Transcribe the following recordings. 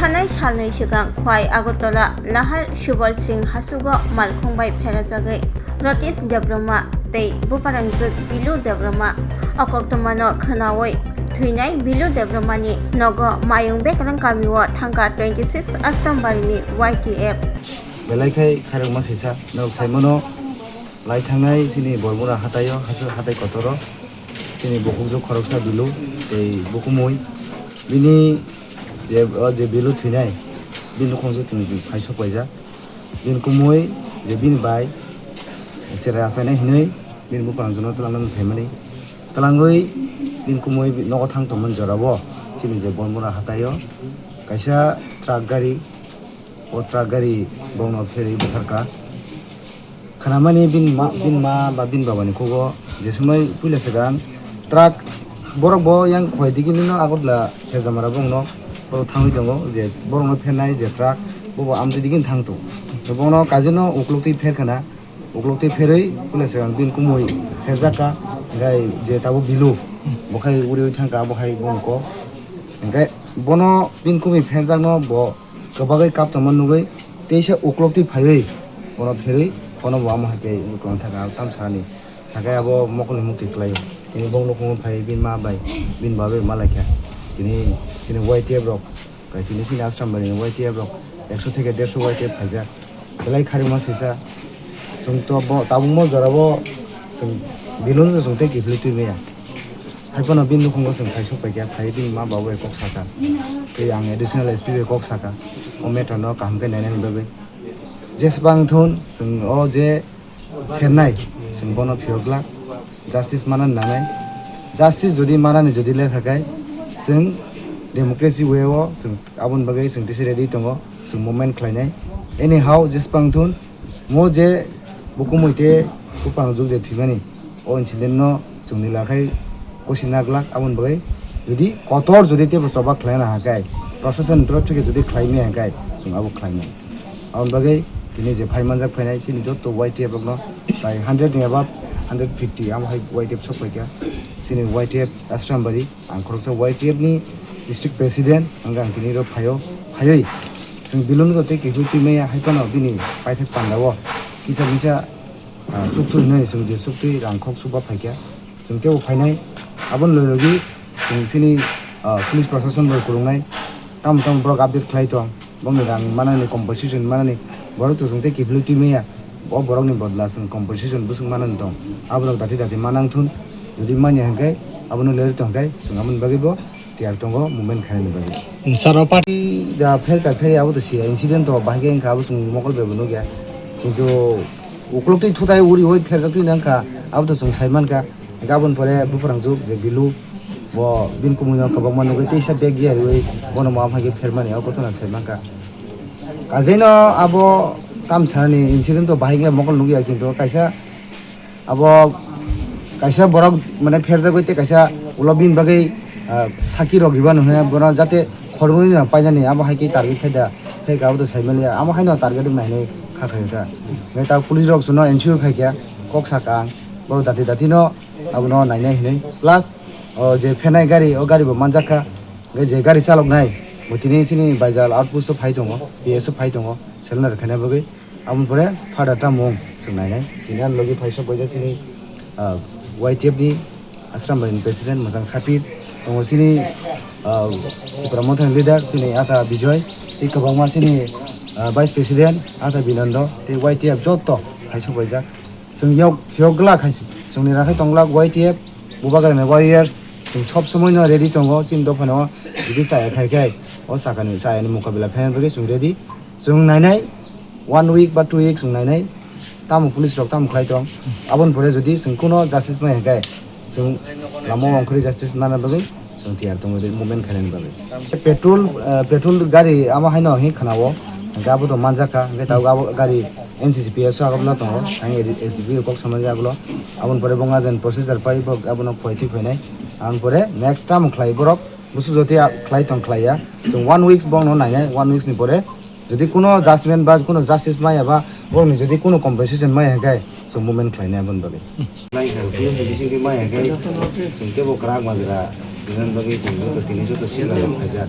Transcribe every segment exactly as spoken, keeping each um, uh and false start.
Thanai salnwi swkang Khwai Agartala Lahar Subal Singh hasugo malkhung bai pherajagwi Ratish Debbarma tei bubarangjwk Bilu Debbarma o koktwmano khwnaui thwinai Bilu Debbarmani nogo Mayung Bekrang kamio thangkha twenty six Astambarini Y T F. Belai khai khairokma sisa nok saimano lai thangnai chini Bormura hataio, hasu hatai kotoro chini bukhukjwk khoroksa Bilu tei bukumui bini je, o je Bilu thwinai bini nukhung se tini phai sok paijak. Bini kumui je bini bai cherai achainai hinui bini buphang jono twlangna phaimani. Twlangwi bini kumui nogo thang tongmani jorao chini je Bormura hataio kaisa truck gari, o truck gari bokno pherwi butharkha. Khanamani bini ma, bini ma ba bini babani khugo je sumai puila swkang truck borok bo yang Khwai digini no Agartala Hejamara bongno borok thangwi tongo je borokno phernai je truck bobo amtwi digini thang tongo. Bongno kaijano uklok twi pherkhana, uklok twi pherwi puila swkang bini kumui pherjakha, hingkhai je tabuk Bilu bo khai uriui thangkha, abo hai bongni kok. Hingkhai bono bini kumui pherjakno bo kwbagwi kap tongma nugwi teisa uklok twi phaiwi bono pherwi bono bo amo hai khe uklok thangkha, abo tamsani sakai abo mokolni mukti kwlaio. Tini bong nukhungo phai bini ma bai bini babai ma laikha. Tini chini Y T F rok kai tini chini Asrambari ni Y T F rok ekso theke derso Y T F phaijak. Belai kharima sisa. Chwng to bo tabukmo jorabo chwng Bilu no chwng tei kiphilwi twi maya. Haiphano bini nukhungo chwng phai sok paikha, phai bini ma babai kok saka. Tei ang additional S P bai kok saka. O matter no kaham khe nainani bagwi. Jeswk bang thun chwng o je phernai chwng bono phiyok glak. Justice manani nangnai. Justice jodi manani jodi lekha kai chwng democracy way o chwng aboni bagwi chwng tisa ready tongo, chwng movement khlainai. Anyhow, jeswk bang thun mo je bukumui tei buphang juk je thwimani. O incident no chwngni lakhai kosi naglak, aboni bagwi jodi kotor jodi teibo choba khlaina hakai, proshasoni torop theke jodi khlai maya hakai, chwng abo khlainai. Aboni bagwi tini je phai manjak phainai chini joto Y T F rokno prai hundred ni above, hundred fifty amo hai Y T F sok paikha chini Y T F Asrambari. Ang khoroksa Y T F ni district president, hwnkhai ang tini ro phaio, phaiwi chwng Bilu no tei kiphilwi twi maya, hai phano bini paithak panda o kisa misa, ah, chuktwi hinwi chwng je chuktwi rang khok chuba phaikha, chwng teibo phainai. Aboni logi logi chwng chini, ah, police proshashan bai kwrwngnai, tamo tamo borok update khlai tong. Bongni rang manani, compensation manani, borok to chwng tei kiphilwi twi maya. O borokni bodla chwng compensation bwswk manani tong. Aborok dati dati manang thun. Jodi manya hwnkhe, abono leri tong khe, chwng aboni bagwi bo tiyar tongo movement khainani bagwi. Sir, o party da pher ka pher abo to siya, incident to bahai khe wngkha, abo chwng mokol bai bo nukya. Kintu uklok twi thutai uri oi pherjak twi wngkha, abo to chwng sai mankha. Hingkhe aboni pore buphang juk je Bilu, bo bini kumui no kwbangma nugwi teisa bag ya riwi bono ma phaikhe phermani o kothona sai mankha. Kajaino abo tamsani incident o bahai khe mokol nugya, kintu kaisa abo kaisa borok mane pherjagwi tei kaisa ulo bini bagwi, ah, saki rok riba nung hwnwi bono jate khoroknwi no painani abo hai khe target khai da, phai khe abo to sai maliya, amo haino target wng nai hinwi kha khaio ta. Hwnkhe ta police rok chwngno ensure khai kha, kok sakha ang, borok dati dati no abono nainai hinwi, plus o je phenai gari, o gari bo manjak kha. Hwnkhe je gari chaloknai bo tini chini Baijal outpost o phai tongo, P S o phai tongo, surrender khaina bagwi. Aboni pore further tamo chwng nainai. Tini ani logi phai sok baijak chini, ah, Y T F ni Asrambari ni president Mwchang Sapir, tongo chini, ah, Tipra Mothani leader chini Ata Bijoy, tei kwbangma chini, ah, vice president Ata Binando, tei Y T F joto phai sok baijak. Chwng yok, yok glak hai se. Chwngni rakhai tong glak Y T F, Bubagrani warriors. Chwng sob somoi no ready tongo, chini dophano jodi chaya khai khai, o sakani chayani mukabila khaina bagwi chwng ready. Chwng nainai, one week ba two week chwng nainai, tamo police rok tamo khlai tong. Aboni pore jodi chwng kuno justice mai hai khai, chwng lama o ongkhorwi justice mana bagwi. Chwng tiyar tongo ri movement khainani bagwi. Petrol, eh, petrol gari amo haino hinwi khwnao. Hwnkhe abo to manjak kha. Hwnkhe tabuk abo gari N C C P S o agobla tongo. Ang S D P O kok samani agolo. Aboni pore bo ngajen procedure pai bo abono khwai twi phainai. Aboni pore next term khlai borok. Busu joti a-, khlai tong khlai ya. Chwng one weeks bono nainai. One weeks ni pore jodi kuno judgment ba kuno justice maya ba borokni jodi kuno compensation maya hwnkhe chwng movement khlainai aboni bagwi. Nai kha, police ni bisingtwi maya khe chwng teibo kwrak majra rinani bagwi chwng joto tini joto sila rok khaijak.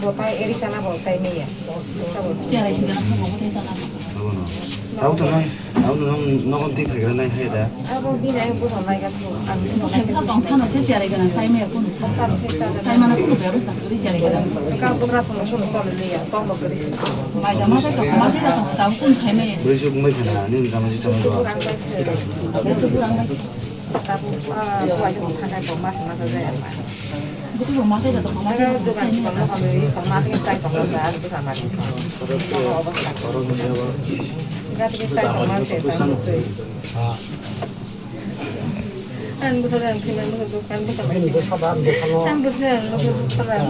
Bo tai eri sana bo sai meya. Siya rai singana ko bo tai sana. Abono. Tau to nang, tau to nang nogon tik khagra nai hai da. Abo bini ai busa nai ga tu. Ang busa sa tong thano se siya rai gana sai meya kunu sa. Sai mana kunu bebas tak turi siya rai gana. Ka bugra sama kunu sa le ya, tong bo kuri si. Mai da ma sai to, ma sai da tong tau kunu sai meya. Beri su kumbai khana, ni kama si tong do. Kurang bai. Kurang bai. Tabuk, ah, buai tong thanai bo mas mas jaya ma. Buku rumah saya datang, rumah saya datang. Dukan sekolah kami di sekolah mati saya tong sa, dukan mati sekolah. Tong obos tak. Enggak di saya tong mas saya tong tu. Kan buku dan kena buku dukan buku. Kan buku dan buku dukan.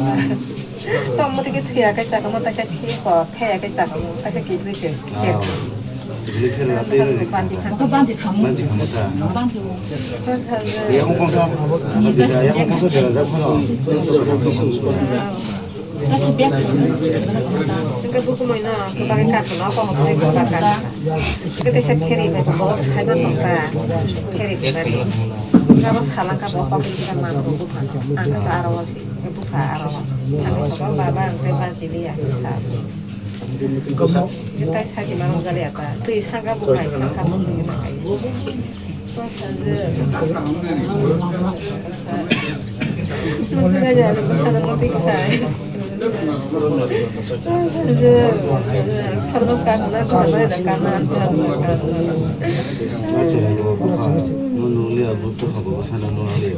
Tong mati kita ya kaisa kamu tak sakit kok, kayak kaisa kamu kaisa kibri ke. Bini khe rwna twi rw rw. Banji khamu. Banji khamu ta. Banji o. Yakung kongsa. Yakung kongsa jera jak phano. Kaisa bag khamu. Engke buku moi no, ke bagai kar no, ko mo ko ba kar. Ke te se pheri bai ko sai ban tong ta. Pheri ke bari. Ka ba salang ka bo ko ke man ko bu khan. Ang ka aro wa si, ke bu kha aro wa. Ang so ba ba ang ke banji liya sa. Tai sagi mano gali apa? Tui sangka bukai sangka bukai kita kai.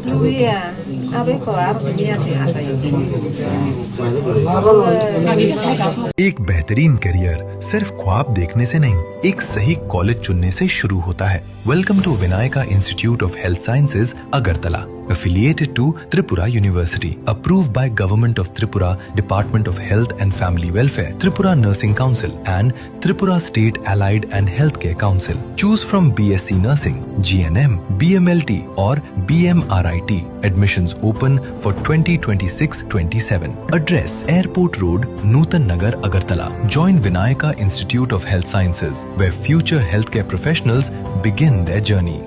Luya. एक बेहतरीन करियर सिर्फ ख्वाब देखने से नहीं, एक सही कॉलेज चुनने से शुरू होता है। Welcome to Vinayaka Institute of Health Sciences, Agartala, affiliated to Tripura University, approved by Government of Tripura, Department of Health and Family Welfare, Tripura Nursing Council and Tripura State Allied and Healthcare Council. Choose from B S C Nursing, G N M, B M L T or B M R I T. Admissions open for twenty twenty-six twenty-seven. Address: Airport Road, Nutan Nagar, Agartala. Join Vinayaka Institute of Health Sciences, where future healthcare professionals begin their journey.